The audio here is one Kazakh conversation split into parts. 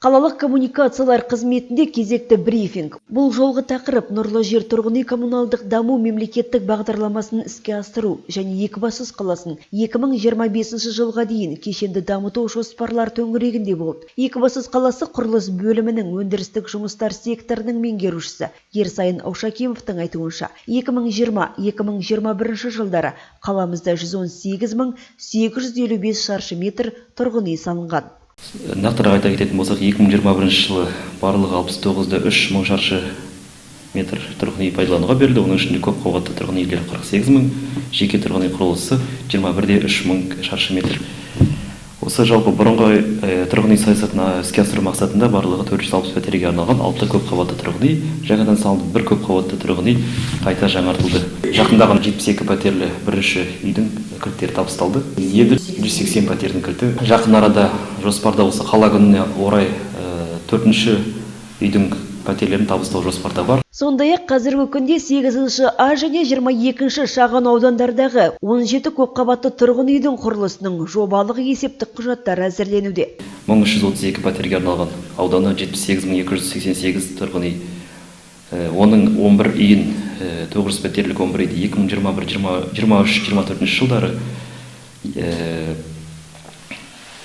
Қалалық коммуникациялар қызметінде кезекті брифинг. Бұл жолғы тақырып «Нұрлы жер» тұрғын үй коммуналдық даму мемлекеттік бағдарламасын іске асыру және Екібастұз қаласын 2025 жылға дейін кешенді дамыту жоспарлары төңірегінде болды. Екібастұз қаласы құрылыс бөлімінің өндірістік жұмыстар секторының меңгерушісі Ерсайын Аушакимовтың айтуынша, 2020-2021 жылдары қаламызда 118 855 шаршы метр тұрғын үй салынған. Нақтырақ айта кететін болсақ, 2021 жылы барлығы 69,3 мың шаршы метр тұрғын үй пайдалануға берілді. Оның ішінде көп қабатты тұрғын үйлер 48 мың, жеке тұрғын үй құрылысы 21,3 мың шаршы метр. Осы жалпы бұрынғы тұрғын үй саясатын іске асыру мақсатында барлығы 460 пәтерге арналған алты көп қабатты тұрғын үй жаңадан салынды, бір көп қабатты тұрғын үй қайта жаңартылды. Жақында ғана 72 пәтерлі бірінші үйдің кілттері табысталды. Енді 180 пәтердің кілті. Жақын арада жоспарда осы қала күніне орай төртінші үйдің пәтерлерін табыстау жоспарда бар. Сондай-ақ қазіргі күнде 8 А және 22 шағын аудандардағы 17 көпқабатты тұрғын үйдің құрылысының жобалық есептік құжаттары әзірленуде. 1332 пәтерге арналған, ауданы 78 288 тұрғын үй. Оның 11 үйін, 900 пәтерлік 11 үйді 2021, 23, 24 жылдары,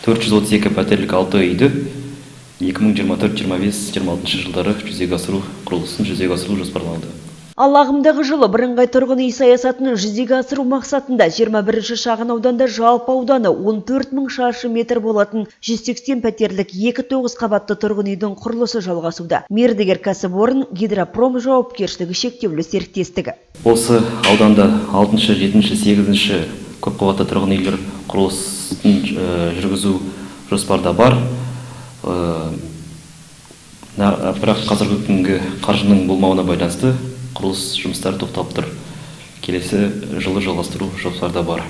432 пәтерлік алты үйді 2024, 25, 26 жылдары жүзеге асыру, құрылысын жүзеге асыру жоспарлануда. Ал ағымдағы жылы бірыңғай тұрғын үй саясатын жүзеге асыру мақсатында 21 шағын ауданда жалпы ауданы 14 мың шаршы метр болатын 180 пәтерлік екі тоғыз қабатты тұрғын үйдің құрылысы жалғасуда. Мердігер кәсіпорын «Гидропром» жауапкершілігі шектеулі серіктестігі. Осы ауданда алтыншы, жетінші, сегізінші көпқабатты тұрғын үйлер құрылысын жүргізу жоспарда бар. Бірақ қазіргі күнгі қаржының болмауына байланысты құрылыс жұмыстары тоқталып тұр. Келесі жылы жалғастыру жоспарда бар.